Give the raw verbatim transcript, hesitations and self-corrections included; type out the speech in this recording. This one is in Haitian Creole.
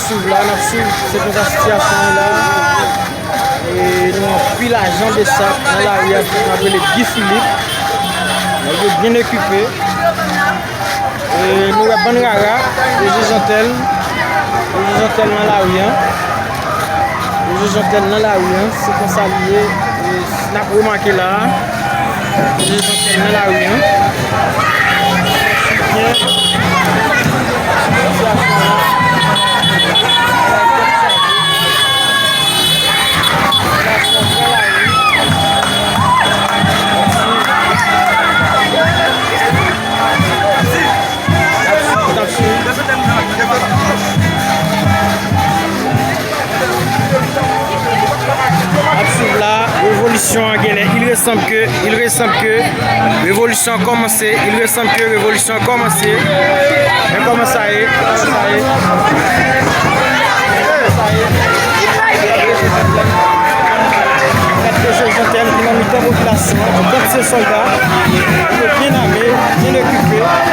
Swiv la, n ap swiv se konsa sitiyasyon an la. E nou anpil ajan BSAP nan lari a, n ap rele Guy Philippe. Nèg yo byen ekipe. E nou wè bann rara, yo je jantèl, yo je jantèl nan lari a. Yo je jantèl nan lari a, se konsa li ye. E n ap remake la a. Prezante nan lari a. Ap swiv la, revolisyon an genlè, il ressemble que, il ressemble que revolisyon an kòmanse, il ressemble que revolisyon an kòmanse. Men kòman sa ye, kòman sa ye. Gad mesye jantèl ki nan mitan popilasyon an, gad se sòlda, yo byen ame, byen ekipe.